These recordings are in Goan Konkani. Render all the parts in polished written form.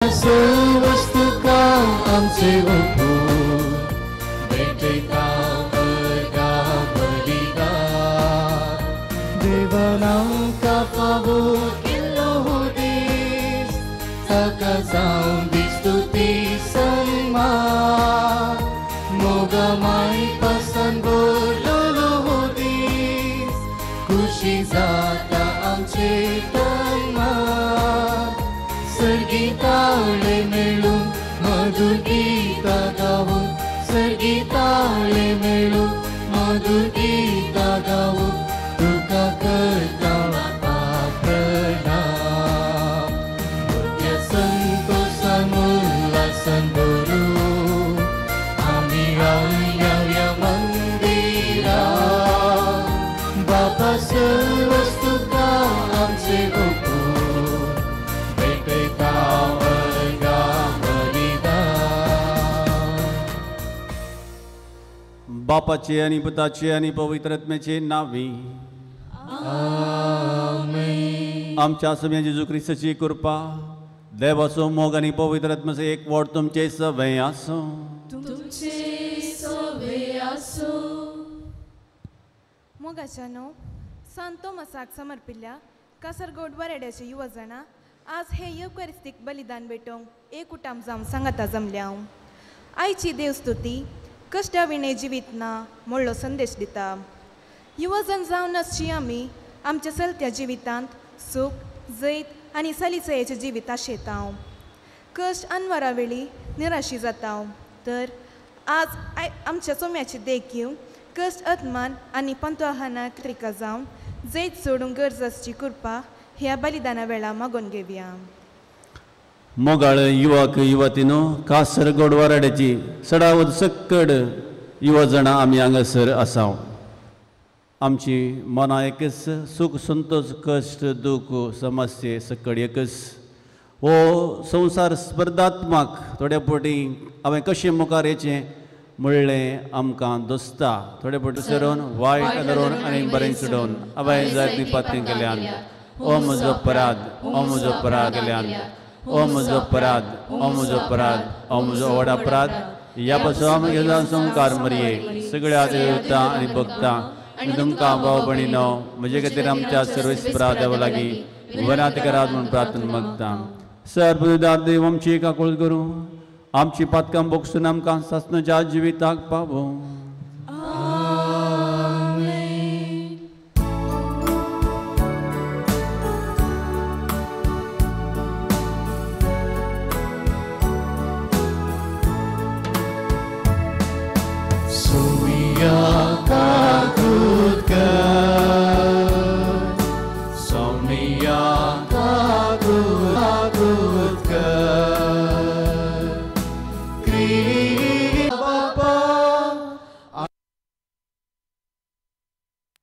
सर्वस्तुका आमचे ओपू भेटयता वर्गा बलिदान देवान आमकां फावो केल्लो हो दीस ताका जावं दी स्तुती सन्मान मोगा माय पासान भरलेलो हो दीस खुशी जाता आमचे तन्मान सर्गीताळे मेळून मधुर गीता गावून सर्गीताळे मेळून मधुर गीता गावून तुका करता बापा प्रणाम मोठ्या संतोषान उल्हासान भरून आमी रावया ह्या मंदिरात बापा सर्वच तुका आमचे ओपून बापाचे आणि पुताचे आणि पवित्र आत्म्याचे नावे आमेन। आमच्या स्वामी जेजू क्रिस्ताची कृपा, देवाचो मोग आणि पवित्र आत्म्याचो एकवट तुमचे सवे आसूं। तुमचे सवे आसूं। मोगाच्यानो, सांत तोमसाक समर्पिल्ल्या कासरगोड वरेड्याचे युवा जाणां आज हे येवकारिस्तीक बलिदान भेटोवंक एकूटाम जावन सांगाता जमल्या। आयची देवस्तुती कश्टा विणे जिवीत ना म्हणलो संदेश दिता। युवजन जावन आसची आमी आमच्या चलत्या जिवितांत सूख, जैत आनी सलीसयेचें जिवीत आशेता। कश्ट अनवरा वेळी निराशी जाता, तर आज आमच्या चोम्याची देख घेवन कश्ट आत्मान आनी पंतवाहना त्रिका जावन जैत सोडूंक गरज आसची कृपा ह्या बलिदाना वेळा मागून घेवया। मोगाळ युवक युवतीनो, कासरगोड वराड्याची सडावत सक्कड युवा जाणां आमी हांगासर आसा। आमची मनां एकच, सूख संतोष कश्ट दुख समस्ये सक्कड एकच। हो संवसार स्पर्धात्मक, थोड्या फावटी हांवें कशें मुखार येचें म्हणलें आमकां दोसता। थोडे फावटी सरोवन वायट धरून आनी बरें सोडोवन हांवें जायतीं पातकां केल्यान, ओ म्हजो अपराध, ओ म्हजो अपराध केल्यान, ओ म्हजो अपराध, ओ म्हजो अपराध, ओ म्हजो व्हड अपराध। ह्या पासून आमी संवकार मरये सगळ्या देवता आनी भक्तां आनी तुमकां भाव भयणीनो म्हजे खातीर आमच्या सर्वेस्परा देवा लागीं वनात करात म्हूण प्रार्थना मागता। सर्वदार देव आमची काकूळ करूं, आमची पातकां बोगसून आमकां सासणाच्या जिविताक पावोवं।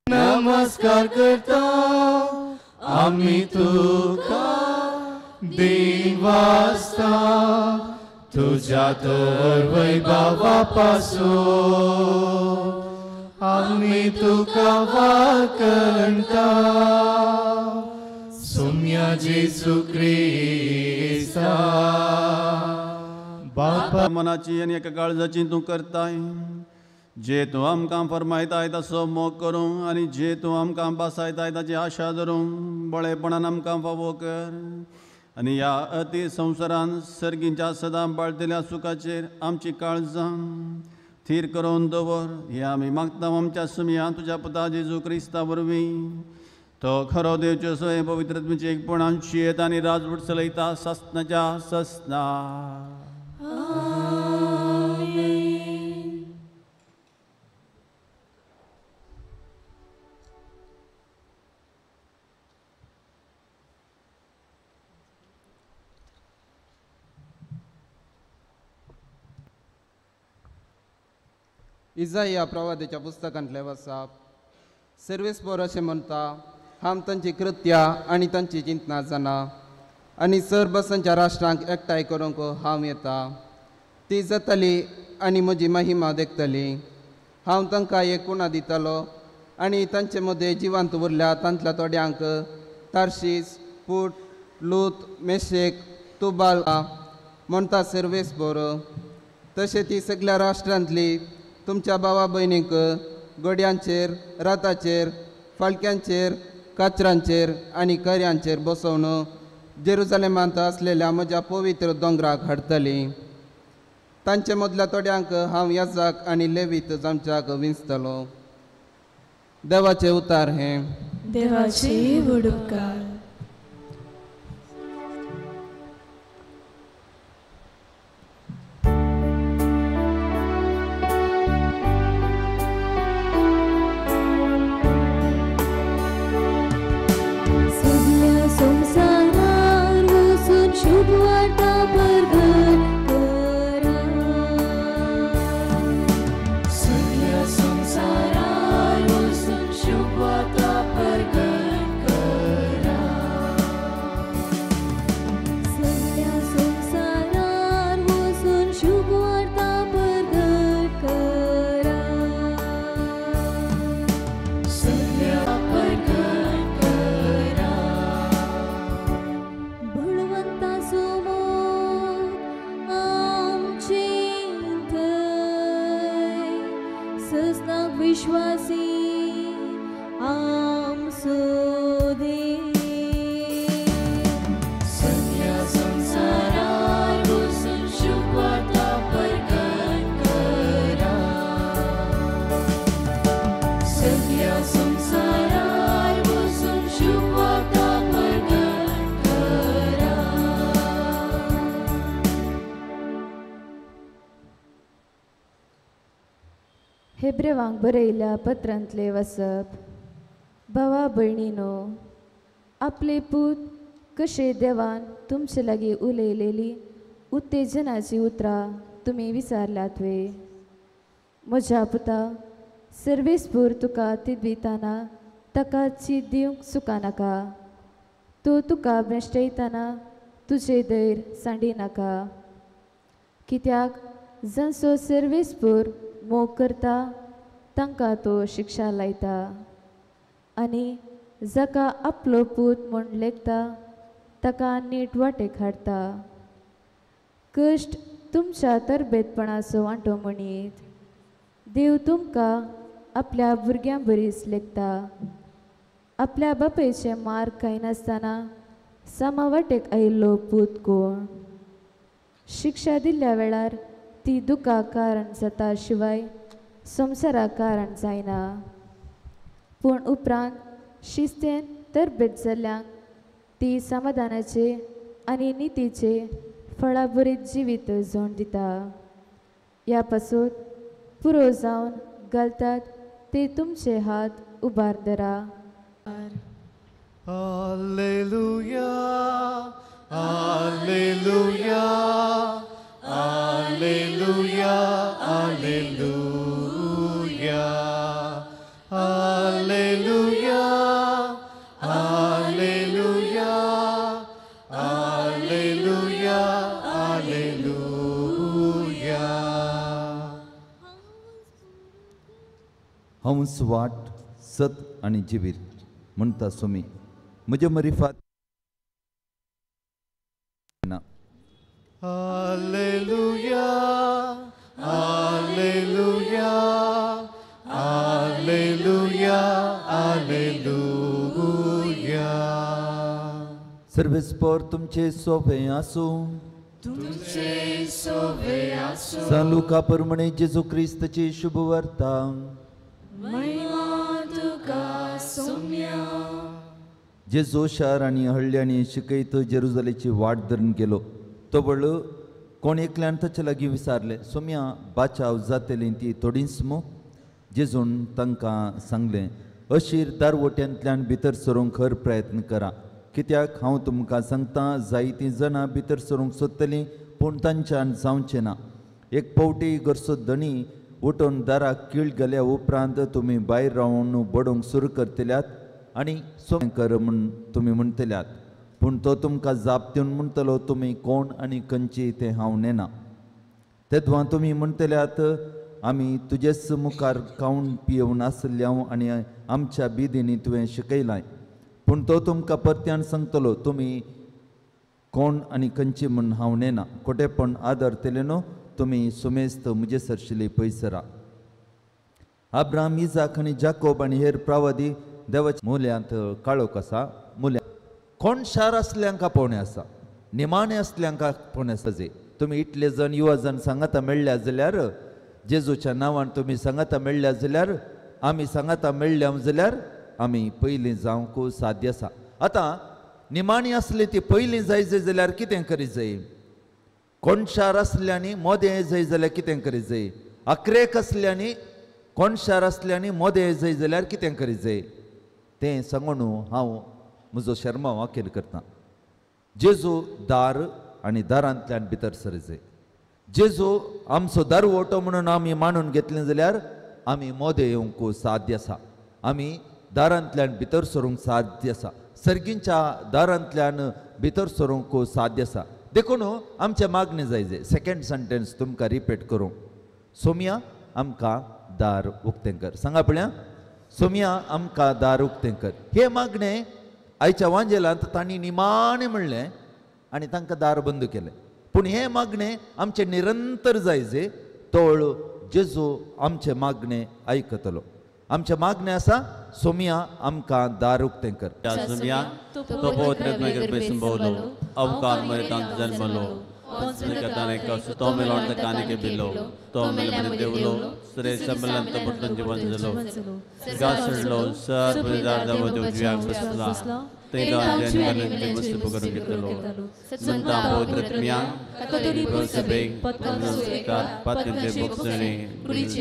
नमस्कार करता आमी तुका देवास्ता तुझ्या तर वैभवा पासून आमी तुका वाकणता सोम्या जेजू क्रिस्ता बापा मनाची आनी एका काळजाची तूं करताय। जे तूं आमकां फरमायताय तसो मोग करूं आनी जे तूं आमकां बासायताय ताची आशा धरूं बळेपणान आमकां फावो कर आनी ह्या अती संवसारान सर्गींच्या सदां बाळतेल्या सुखाचेर आमची काळजां थीर करून दवर। हे आमी मागता आमच्या सुमया तुज्या पुता जेजू क्रिस्ता वरवीं। तो खरो देवच्यो स्वयं पवित्र आत्म्याचे एकपणान शियेत आनी राजवट चलयता सासणाच्या सासणा। इजाया प्रवादेच्या पुस्तकांतले वसाप सर्वेस्पोर अशें म्हणटा, हांव तांची कृत्या आनी तांची चिंतना जाणा आनी सरबसांच्या राष्ट्रांक एकठांय करूंक हांव येता। ती जातली आनी म्हजी महिमा देखतली। हांव तांकां एक कुणा दितलो आनी तांचे मदें जिवांत उरल्या तांतल्या थोड्यांक तार्शीस, पूट, लूत, मेशेक, तुबाल म्हणटा सर्वेस बोर. तशें ती सगळ्या राष्ट्रांतली तुमच्या भावा भयणींक गोड्यांचेर, राताचेर, फाळक्यांचेर, काचरांचेर आनी कर्यांचेर बसोवन जेरुजलेमांत आसलेल्या म्हज्या पवित्र दोंगराक हाडटली. तांचे मदल्या थोड्यांक हांव याजाक आनी लेवीत जावच्याक विंचतलो. देवाचे उतार हें. देवाचे व्हड उपकार. सगल्या संवसारार वचून शुभ वार्ता परगट करा. सगल्या संवसारार वचून शुभ वार्ता परगट करा. सगल्या संवसारार वचून शुभ वार्ता परगट करा. सगल्या परगट करा. बळवंताचो मोग आमचे थंय, सजनाक विश्वासी आमचो देव. सगल्या संवसारार वचून शुभ वार्ता परगट करा. सगल्या संवसारार वचून शुभ वार्ता परगट करा. हेब्रेवांक बरयल्या पत्रांतले वसप. भावा भयणीनो, आपले पूत कशे देवान तुमचे लागीं उलयलेली उत्तेजनाची उतरां तुमी विचारल्यात वे? म्हज्या पुता, सर्वेस्पूर तुका तिदविताना ताका चीत दिवंक चुकानाका. तो तुका बेश्टयतना तुजें धैर्य सांडिनाका. कित्याक जांचो सर्वेस्पूर मोग करता तांकां तो शिक्षा लायता आनी जाका आपलो पूत म्हूण लेखता ताका नीट वाटेक हाडटा. कश्ट तुमच्या तरबेतपणाचो वांटो म्हणीत देव तुमकां आपल्या भुरग्यां बरीच लेखता. आपल्या बापायचे मार्ग खायनासतना सामा वाटेक आयिल्लो पूत कोण? शिक्षा दिल्ल्या वेळार ती दुखा कारण जाता शिवाय संवसाराक कारण जायना. पूण उपरांत शिस्तेन तरबेत जाल्ल्यांक ती समाधानाचे आनी नितीचे फळाभरीत जिवीत जोड दिता. ह्या पासून पुरो जावन घालतात ते तुमचे हात उबार धरा. Alleluia, Alleluia, Alleluia, Alleluia, Alleluia, Alleluia, Alleluia, Alleluia. हंस वाट सत आनी जिवीत म्हणटा सुमी म्हजे मरिफात ना. Alleluia, Alleluia, Alleluia, Alleluia. सर्वेस्पोर तुमचे सोबे आसूं. तुमचे सोबे आसूं. सान लुका परमणे जेजू क्रिस्ताची शुभ वार्ता. महिमा तुका सोम्या. जेजू शार आनी हळ्ळ्यांनी शिकयत जेरुजलेची वाट धरून गेलो. तो बळ कोण एकल्यान ताचे लागीं विचारलें, सोम्या बाचाव जातली ती थोडींच मू? जेजून तांकां सांगलें, अशीर दारवट्यांतल्यान भितर सरूंक खर प्रयत्न करा. कित्याक हांव तुमकां सांगता, जायतीं जाणां भितर सरूंक सोदतलीं पूण तांच्यान जावचें ना. एक पावटी घरचो धनी उठून दाराक कीळ गेल्या उपरांत तुमी भायर रावन बडोवंक सुरू करतल्यात आनी सोम कर म्हूण तुमी म्हणटल्यात. पूण तो तुमकां जाप दिवन म्हणटलो, तुमी कोण आनी खंयची तें हांव नेना. तेदवां तुमी म्हणटल्यात, आमी तुजेच मुखार खावन पियेवन आसल्या आनी आमच्या बिदींनी तुवें शिकयलां. पूण तो तुमकां परत्यान सांगतलो, तुमी कोण आनी खंयची म्हूण हांव नेना खोटेपण आदरतले न्हू तुमी सुमेस्त म्हजे सरशिले पयसरा. अब्राहम इजाक आनी जाकोब आनी हेर प्रावादी देवाच्या मुल्यांत काळोख आसा. मुल्या कोण शार आसल्यांक आपोवणें आसा, निमाणें आसल्यांक आपोवणें आसा. जे तुमी इतले जण युवा जण सांगाता मेळ्ळ्या जाल्यार, जेजूच्या नांवान तुमी सांगाता मेळ्ळ्या जाल्यार, आमी सांगाता मेळ्ळ्या जाल्यार आमी पयलीं जावंक साध्य आसा. आतां निमाणी आसली ती पयलीं जाय जाल्यार कितें करीत जाय? कोण शार आसल्यांनी मोदें जाय जाल्यार कितें करीत जाय? अक्रेक आसल्यांनी कोण शार आसल्यांनी मोदें जाय जाल्यार कितें करीत जाय? तें सांगून हांव म्हजो शर्माव अखेर करतां. जेजू दार आनी दारांतल्यान भितर सर जाय. जेजू आमचो दारवटो म्हणून आमी मानून घेतलें जाल्यार आमी मोदें येवंक साध्य आसा. आमी दारांतल्यान भितर सरूंक साध्य आसा. सर्गींच्या दारांतल्यान भितर सरूंक साध्य आसा. देखून आमचें मागणें जाय जाय. सेकेंड सेंटेन्स तुमकां रिपीट करूं. सोमया आमकां दार उक्तें कर. सांगा पळया, सोमया आमकां दार उक्तें कर. हें मागणें आयच्या वांजेलांत तांणी निमाणें म्हणलें आनी तांकां दार बंद केलें. पूण हें मागणें आमचें निरंतर जाय जे तोळ जेजू आमचें मागणें आयकतलो. आमचें मागणें आसा सोमया आमकां दार उक्तें कर. सोमया तो पवित्र गर्भे अवकार मरेतांत जन्मलो, तो मेलोण कानिके बिलो, तो मेले देवलो, सुरे संबलंत बटन जीवन जलो, गासडलो सर पुजार देव जिव्याक बसला, ते गांजे वस्तु करून घेतलो, संता पवित्र मिया सभेक पात्यांचे बोगसणे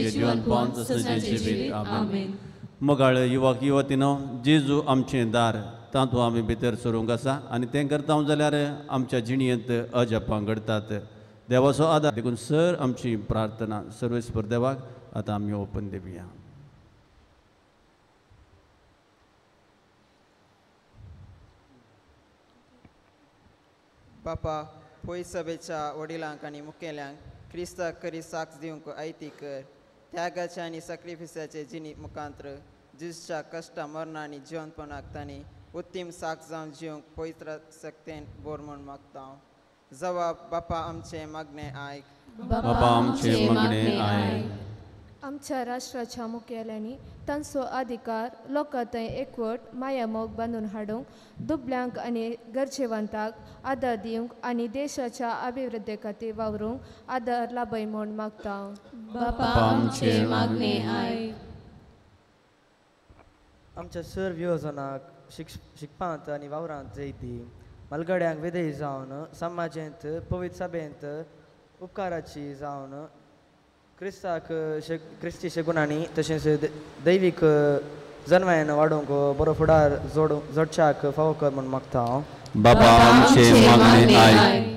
जीवन पावन जिवीत. आमेन. मोगाळ युवक युवतीनो, जेजू आमचें दार, तातूंत आमी भितर सरूंक आसा आनी तें करता जाल्यार आमच्या जिणेंत अजापां घडटात. देवाचो आदार देखून सर आमची प्रार्थना सर्वेस्पर देवाक आतां आमी ओपन दिवया. बापा, पयस सभेच्या वडिलांक आनी मुखेल्यांक क्रिस्ताक खरी साक्ष दिवंक आयती कर. त्यागाचे आनी सॅक्रिफिसाचे जिणी मुखांत्र जेजूच्या कश्टा मरणा आनी जिवनपणाक तांणी उत्तीम साक्ष जावन जिवंक पवित्र शक्तेन बोर म्हूण मागता. जवाब बापा आमचें मागणें आयक. बापा आमचें मागणें आयक. आमच्या राष्ट्राच्या मुखेल्यांनी तांचो अधिकार लोकां थंय एकवट मायामोग बांदून हाडूंक, दुबल्यांक आनी गरजेवंताक आदार दिवंक आनी देशाच्या अभिवृद्धी खातीर वावरूंक आदार लाभय म्हूण मागता. बापा आमचें मागणें आयक. आमच्या सर्व योजनाक शिकपांत आनी वावरांत जैती मलगड्यांक विधेय जावन समाजेंत पवित्र सभेंत उपकाराची जावन क्रिस्ताक क्रिस्ती शेगुणांनी तशेंच दैवीक जनवायन वाडोवंक बरो फुडार जोडच्याक फावो कर म्हूण मागता हांव. बाबा आमचें मागणें आयक.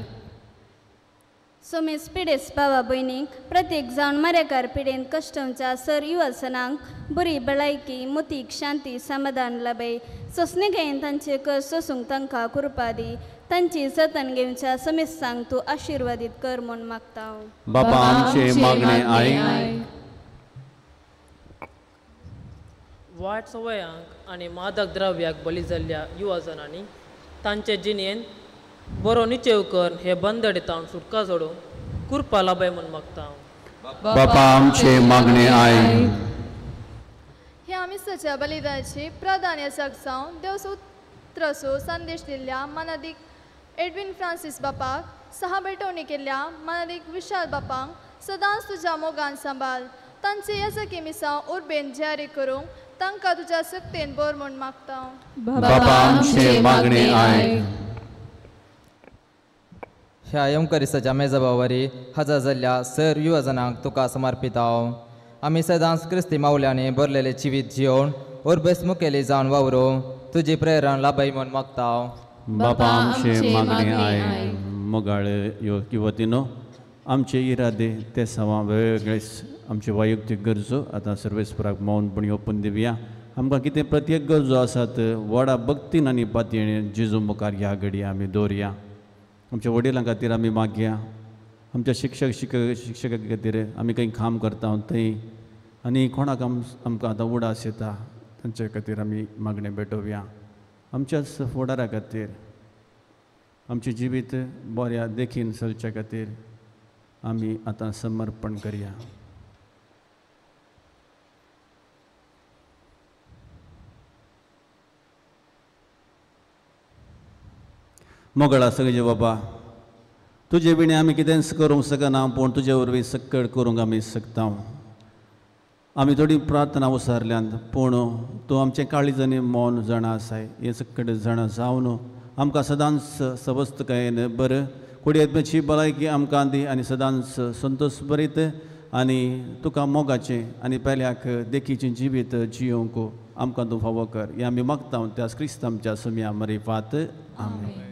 सोमेस पिडेस भावा भयणीक प्रत्येक जावन मरेकार पिडेन कश्टमच्या सर युवसनांक बरी भलायकी मुतीक शांती समाधान लाभय. सोंसणीकायेन तांचे कर सोसूंक तांकां कृपा दी. तांची जतन घेवच्या समेस्तांक तूं आशिर्वादीत कर म्हूण मागता. बाबा आमचें मागणें आयक. वायट संवयांक आनी मादक द्रव्याक बली जाल्ल्या युवजनांनी तांचे जिणेंत बरो निचेव कर हे बंदडेतावन सुटका जोडूंक कृपा लाभय म्हूण मागता. बापा आमचें मागणें आयक. ह्या मिसाच्या बलिदानाची प्रधान याचक जावन देव उतराचो संदेश दिल्ल्या मानादीक एडविन फ्रांसीस बापाक, सहा भेटवणी केल्ल्या मानादीक विशाल बापांक सदांच तुज्या मोगान सांबाळ. तांचे याचकी मिसांव उर्बेन जारी करूंक तांकां तुज्या सक्तेन बोर म्हूण मागता. बापा आमचें मागणें आयक. ह्या येवकरिसाच्या मेजबावरी हजर जाल्ल्या सर युवजनांक तुका समर्पिताव. आमी सदांच क्रिस्ती मावल्यांनी भरलेले जिवीत जियोवन उर्बेस मुखेली जावन वावरूं तुजी प्रेरणा लाभय म्हूण मागता. बापा आमचें मागणें आयक. मोगाळ युवतीनो, आमचे इरादे ते सवा वेगवेगळेच आमचे वैयक्तीक गरजो आतां सर्वेस्पराक मौनपणी ओपन दिवया. आमकां कितें प्रत्येक गरजो आसात व्हडा भक्तीन आनी पातयेन जेजू मुखार ह्या घडये आमी दवरया. आमच्या वडिलां खातीर आमी मागया, आमच्या शिक्षक शिक्षका खातीर आमी खंय काम करता थंय आनी कोणाक आमकां आतां उडास येता तांचे खातीर आमी मागणें भेटोवया. आमच्याच फुडारा खातीर आमचें जिवीत बऱ्या देखीन चलच्या खातीर आमी आतां समर्पण करया. मोगळा सगळे बाबा, तुजे विणे आमी कितेंच करूंक शकना, पूण तुजे वरवीं सक्कड करूंक आमी शकता. आमी थोडी प्रार्थना उसारल्यात, पूण तूं आमचें काळीज आनी मन जाणा आसाय. हें सक्कड जाणा जावन आमकां सदांच सवस्तकायेन बरें कुडयेची भलायकी आमकां दी आनी सदांच संतोश बरीत आनी तुका मोगाचें आनी पेल्याक देखीचें जिवीत जियोवंक आमकां तूं फावो कर. हें आमी मागता त्या क्रिस्त आमच्या सुमया मरिफात. आमेन.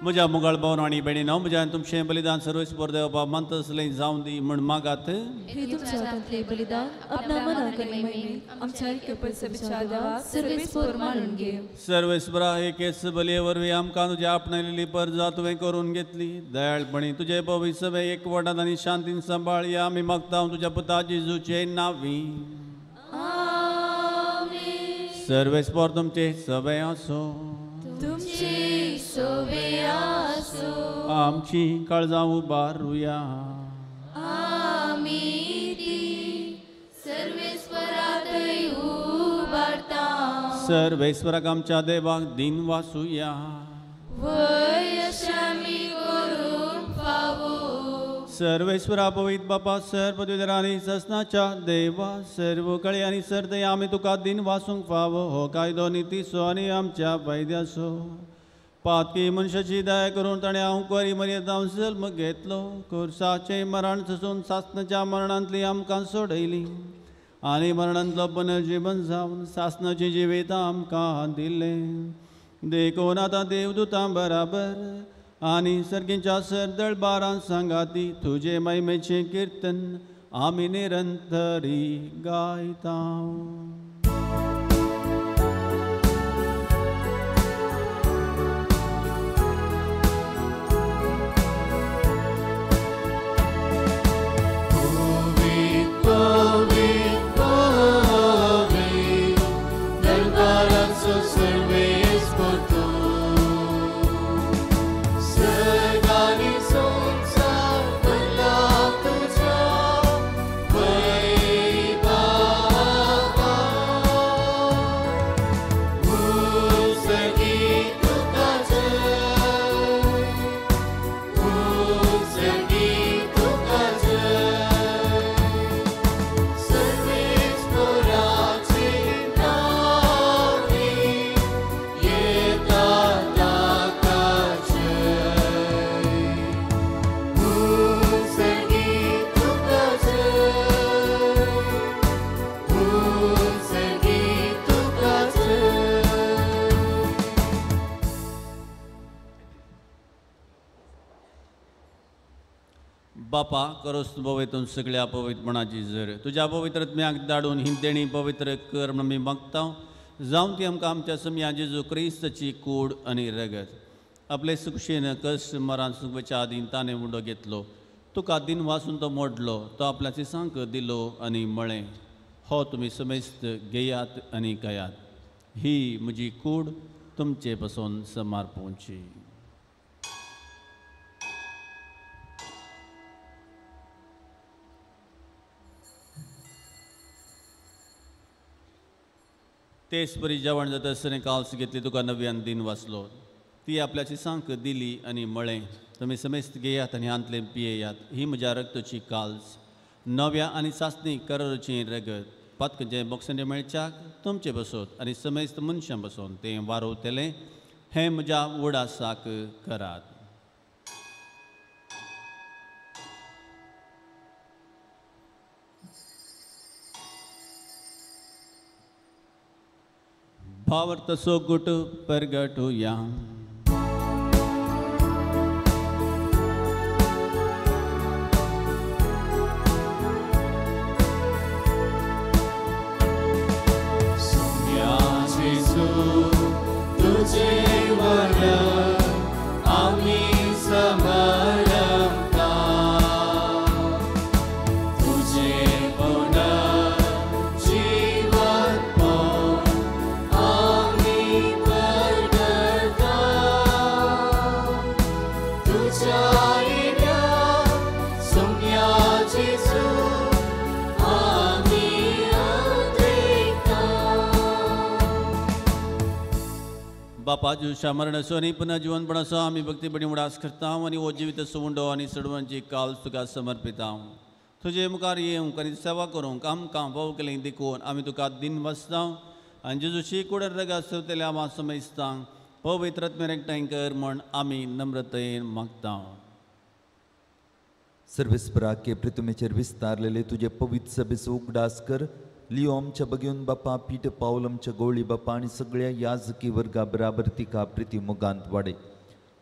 म्हज्या मुगाळ भावन आनी भयणीनो, म्हज्या तुमचें बलिदान सर्वेस्पर देव बाब मानतसलें जावन दी म्हूण मागात. सर्वेस्परा एकेच बलये वरवीं आमकां तुज्या आपणायलेली परजा तुवें करून घेतली. दयाळपणी तुजे पवित्र सभे एकवटान आनी शांतीन सांबाळ या आमी मागता तुज्या पुता जेजूचे नांवी. सर्वेस्पर तुमचे सभे आसूं. आमची काळजां उबारुया. सर्वेस्वराक आमच्या देवाक दिन वासुया. सर्वेस्वरा पवित्र बापा सर्व पदवीधरांनी ससनाच्या देवा सर्व कळे आनी सर्दय आमी तुका दिन वासूंक फावो. हो कायदो नितीचो आनी आमच्या फायद्याचो. पातकी मनशाची दया करून ताणें हांव कुवारी मर्याद हांव जल्म घेतलो. खुर्साचें मरण सोसून सासनाच्या मरणांतली आमकां सोडयली आनी मरणांतलो पुनर्जीवन जावन सासनाचें जिवीत आमकां दिलें. देखून आतां देवदूतां बराबर आनी सर्गींच्या सरदळबारां सांगाती तुजे महिमेचें किर्तन आमी निरंतरी गायता. बापा करोस पवित्र सगळ्या पवित्रपणाची जर तुज्या पवित्र आत्म्याक धाडून ही देणी पवित्र कर म्हणून आमी मागता जावन ती आमकां आमच्या सम्या जेजू क्रिस्ताची कूड आनी रगत आपले सुक्षेन कश्ट मरान सुकच्या आदीं ताणें उंडो घेतलो तुका दिन वासून तो मोडलो तो आपल्या शिसांक दिलो आनी म्हळें हो तुमी समेस्त घेयात आनी खायात ही म्हजी कूड तुमचे पसून समार्पोवची. तेच परी जेवण जाता आसतना काल्स घेतली तुका नव्यान दिन वाचलो ती आपल्या शिसांक दिली आनी म्हळें तुमी समेस्त घेयात आनी हांतलें पियेयात ही म्हज्या रक्ताची काल्स नव्या आनी सासणी कराराची रगत पातकचें बोक्सणें मेळच्याक तुमचें बसोत आनी समेस्त मनशां बसोवन तें वारोवतलें हें म्हज्या उडासाक करात. भावार्थ सोगुट परगटुया. बापा जेजूच्या मरणाचो आनी पुनर्जीवनपणाचो आमी भक्तीपणी उडास करता आनी हो जिवीत सुवंडो आनी सडवणची काल तुका समर्पिता. तुजे मुखार येवंक आनी सेवा करूंक आमकां फाव केली देखून आमी तुका दिन वाचता आनी जेजूची कुडर रगात सेवतल्या आमा समजता पवित्र आत्म्यान एकठांय कर म्हण आमी नम्रतेन मागता. सर्वेस्पराके पृथ्वीचेर विस्तारलेले तुजे पवित्र सभेचो उगडास कर. लियो आमच्या बगेवन बापा पीट पावल आमच्या गोळी बापा आनी सगळ्या याजकी वर्गा बराबर तिका प्रिती मुगांत वाडय.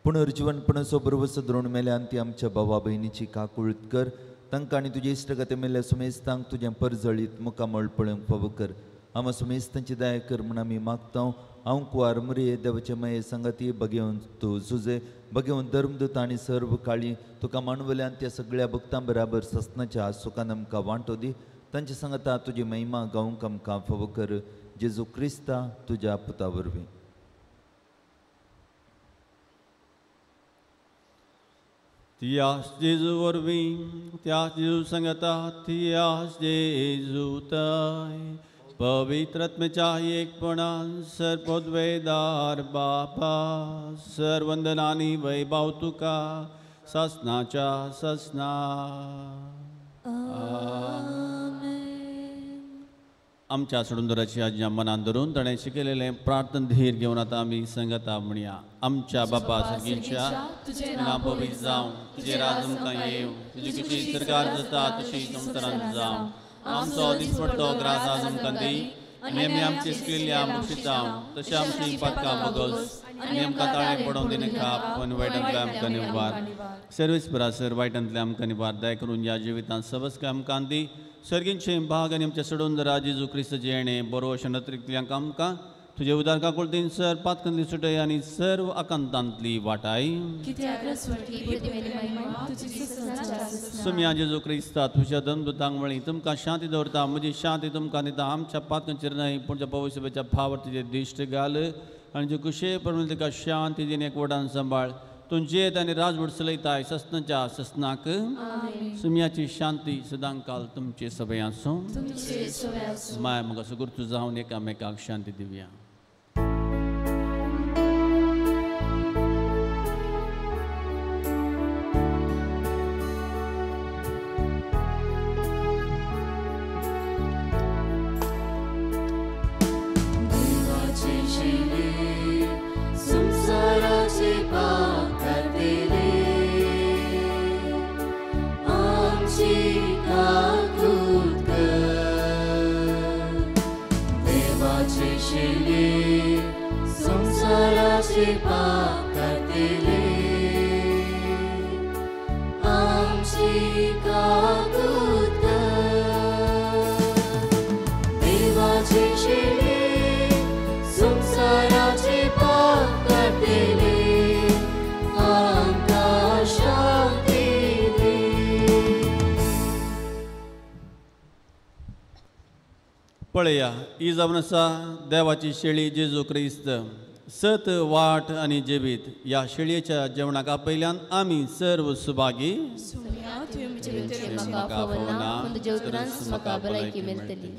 पुनर्जीवनपणाचो बरवस द्रोण मेल्यान ती आमच्या भावा भयणीची काकुळत कर. तांकां आनी तुजे इश्टगते मेल्ल्या सुमेस्तांक तुजें परजळीत मुखामळ पळोवंक फावो कर. आमा सुमेस्तांची दया कर म्हूण आमी मागता. हांव कुवार मुरये देवाचे माये सांगाती बगेवन तूं जुजे बगेवन धर्मदूत आनी सर्व काळी तुका मानवल्यान त्या सगळ्या भक्तां बराबर ससनाच्या सुखान आमकां वांटो दी. तांचे सांगता तुजी महिमा गावंक आमकां फावो कर. जेजू क्रिस्ता तुज्या पुता वरवीं. तियास जेजू वरवीं त्यास जेजू सांगता तियास जेजू ताय पवित्र आत्म्याच्या एकपणान सर्वोद्वेदार बापा सर्वंदनानी वैभव तुका सासनाच्या सासना. आमच्या सोडूनदराची आज्ञा मनान धरून ताणें शिकयलेलें प्रार्थना धीर घेवन आतां आमी संगता म्हणया. आमच्या बापा सर्गीच्या तुजें नांव पवित्र जावं, तुजें राज आमकां येवं, तुजी खुशी सरकार जाता तशी संवसारांत जावं. आमचो दिसपडतो ग्रास आज आमकां दी आनी आमी आमची शिकयल्ल्या बक्षितां तशें आमची पातकां बगस आनी आमकां ताळें पडोवन दिनाका पूण वायटांतल्या आमकां निवार. सर्वेस्परा सर वायटांतल्या आमकां निवार दया करून ह्या जिवितांत सबस आमकां दी. सर्गींचे भाग आनी आमच्या सोडून जेजू क्रिस्ताचें येणें बरो अशें नत्रिकल्यांक आमकां तुजे उदार काकुळतीन सर पातकांतली सुटय आनी सर्व आकांतांतली वाटाय. सुम्या जेजू क्रिस्ता तुज्या दंदुतांक म्हळी तुमकां शांती दवरता म्हजी शांती तुमकां दिता. आमच्या पातकांचेर न्हय पूण पवित्र भावर तुजे दिश्ट घाल आनी जे कुशे प्रमाण तुका शांती दिन एकवटान सांबाळ. तूं जियेत आनी राजवट चलयताय ससनाच्या ससनाक. सुम्याची शांती सदांकाल तुमचे सभे आसूं. माय म्हाका सुगुर्तू जावन एकामेकाक शांती दिवया. पाप करतेले आमची पळया ही जावन आसा देवाची शेळी जेजू क्रिस्त सत वाट आनी जिवीत. ह्या शेळयेच्या जेवणाक आपयल्यान आमी सर्व सुभागी. म्हाका भलायकी मेळटली.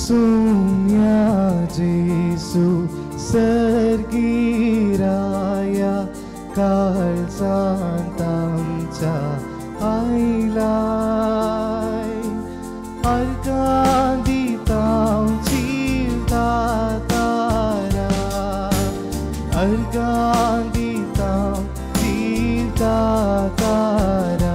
Sonia Jesu सर्गीराया काळजांत आमच्या आयलाय अर्गां दिता चिंता तारा अर्गां दिता चिंता तारा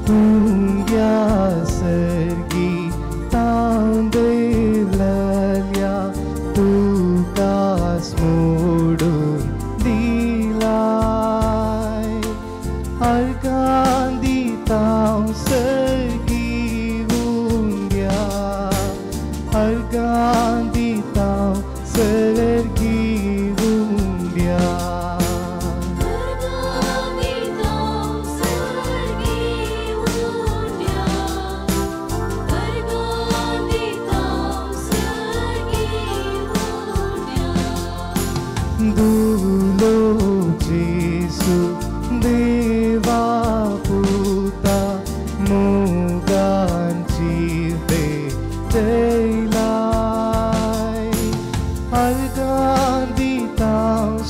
तुंग्या सर्गी तांदेलल्या अर्गां दिता सर्गी उंड्या. दुलो जेसू देवा पुता मोगांची भेटयलाय अर्गां दिता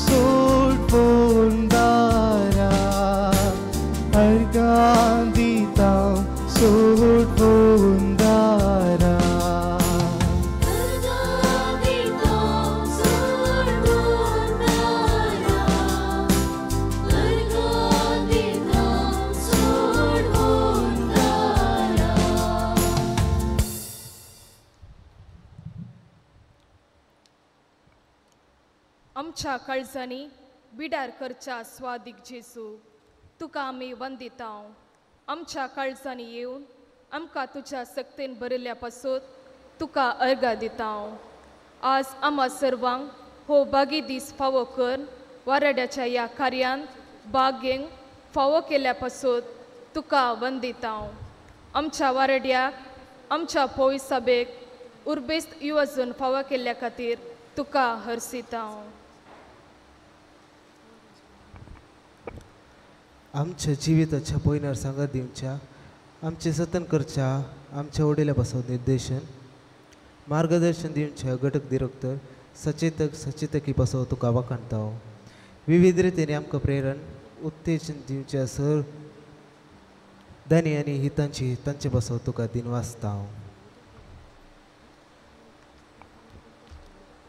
सोडपोवन दारा अर्गां दिता सोडपोवन दारा. आमच्या काळजांनी बिडार करच्या स्वादीक जेजू तुका आमी वंदितांव. आमच्या काळजांनी येवन आमकां तुज्या सक्तेन बरयल्ल्या पासून तुका अर्गां दितांव. आज आमा सर्वांक हो बागी दीस फावो कर वाराड्याच्या ह्या कार्यांत भाग घेवंक फावो केल्या पासून तुका वंदितांव. आमच्या वाराड्याक आमच्या पोय सभेक उर्बेस्त युवजून फावो केल्ल्या खातीर तुका हर्सितांव. आमच्या जिविताच्या पयनार सांगात दिवच्या आमचें जतन करच्या आमच्या वडिला पासून निर्देशन मार्गदर्शन दिवच्या घटक दिरक्तर सचेतक सचेतकी पासून तुका वाखाणता. विविध रितीने आमकां प्रेरण उत्तेजन दिवच्या सर धनी आनी हितांची तांचे पासून तुका दिनवासता.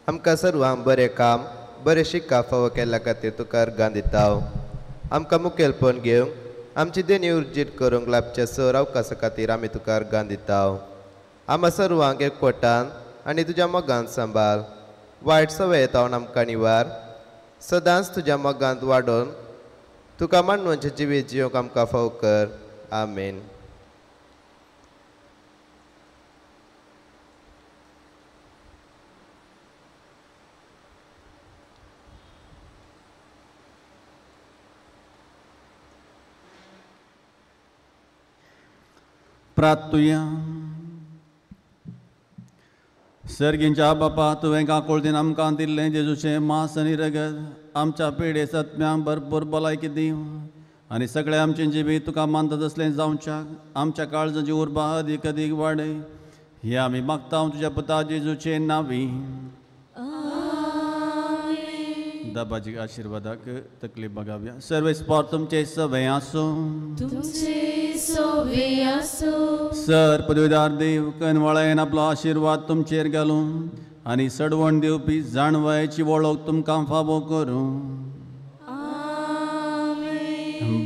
आमकां सर्वांक बरें काम बरें शिक्का फावो केल्ल्या खातीर तुका अर्गां दिता. आमकां मुखेलपण घेवंक आमची देणी उर्जीत करूंक लाबच्या सर अवकासा खातीर आमी तुका अर्गां दिता. आमा सर्वांक एकवटान आनी तुज्या मोगान सांबाळ वायट सवय तावन आमकां निवार सदांच तुज्या मोगांत वाडोवन तुका मानवांचें जिवीत जिवंक आमकां फाव कर. आमेन. प्रार्थुया. सर्गींच्या बापा तुवें काकुळतीन आमकां दिल्लें जेजूचें मांस आनी रगत आमच्या पिडे सत्म्यांक भरपूर भलायकी दिव आनी सगळें आमचें जिवीत तुका मानता तसलें जावच्याक आमच्या काळजाची उर्बा अदीक अदीक वाडय हें आमी मागता तुज्या पुता जेजूचे नांवी. दाबाजी आशिर्वादाक तकली बगावया. सर्वेस्पोर तुमचे सवे आसूं. सर पदवीदार देव कनवळायन आपलो आशिर्वाद तुमचेर घालूं आनी सडवण दिवपी जाणवायेची वळख तुमकां फावो करूं.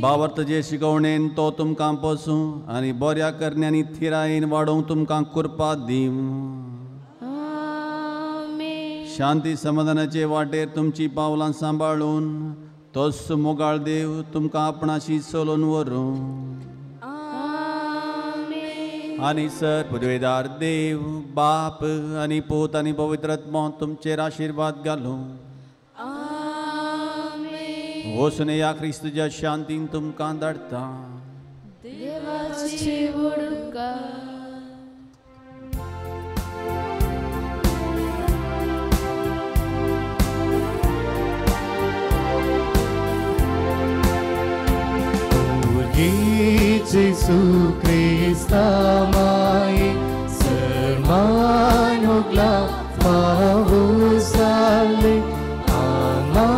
बावर्त जे शिकवणेन तो तुमकां पोसूं आनी बऱ्या करण्यांनी थिरायेन वाडोवंक तुमकां कृपा दिवं. शांती समाधानाचे वाटेर तुमची पावलां सांबाळून तोच मोगाळ देव तुमकां आपणाशी चलोवन व्हरूं. आनी सर पदवेदार देव बाप आनी पूत आनी पवित्र आत्मो तुमचेर आशिर्वाद घालूं. वचून ह्या क्रिस्तुच्या शांतीन तुमकां धाडटा. Jesu Krista mai sermanogla pavusale ama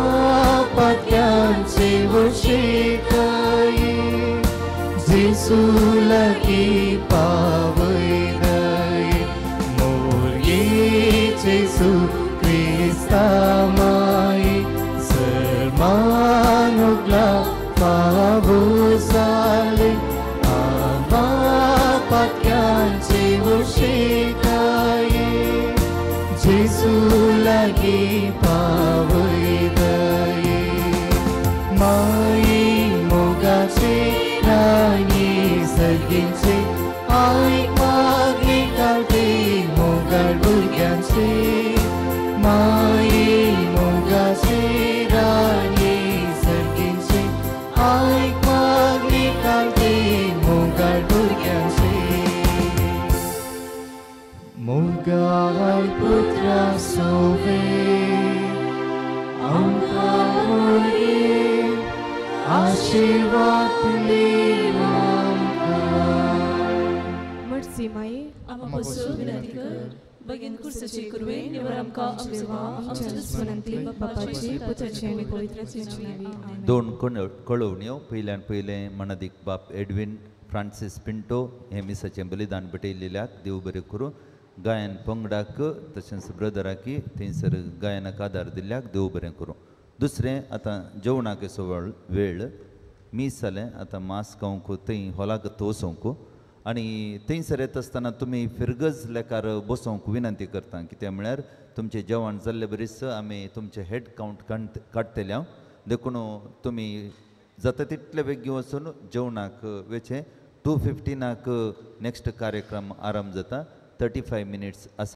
patyanche vushikaye Jesu lagi pavaidaye morye Jesu Krista mai sermanogla pavusale ama patyanche vushikaye Jesu lagi pavaidaye mai mogache rani sarginche ai magni kalte moga मोगाळ भुरग्यांचे माये मोगाचे राणी सर्गींचे आयक मागणी काडटे मोगाळ भुरग्यांचे मोगाळ पुत्रा सोवे आमकां मोरे आशिर्वाद मर्सी माई आमा पासून विनंती कर बगीन कुर्साची कुरवे निवर आमकां आमचे भाव आमच्या दुस्मनांतली बापाची पुताची आनी पवित्र आत्म्याच्या नांवी आमेन. दोन कळोवण्यो. पयल्यान पयलें मनादीक बाप एडविन फ्रांसीस पिंटो हे मिसाचें बलिदान भेटयल्ल्याक देव बरें करूं. गायन पंगडाक तशेंच ब्रदराकी थंयसर गायनाक आदार दिल्ल्याक देव बरें करूं. दुसरें आतां जेवणाक असो वेळ मीस जालें आतां मास खावंक थंय हॉलाक वचोंक आनी थंयसर येता आसतना तुमी फिरगज लेखार बसोवंक विनंती करता. कित्याक म्हळ्यार तुमचें जेवण जाल्ले बरीच आमी तुमचें हेड कावंट काडटले हांव. देखून तुमी जाता तितले बेगीन वचून जेवणाक वेचें. 2:15 नेक्स्ट कार्यक्रम आरंभ जाता. 35 मिनिट्स आसा.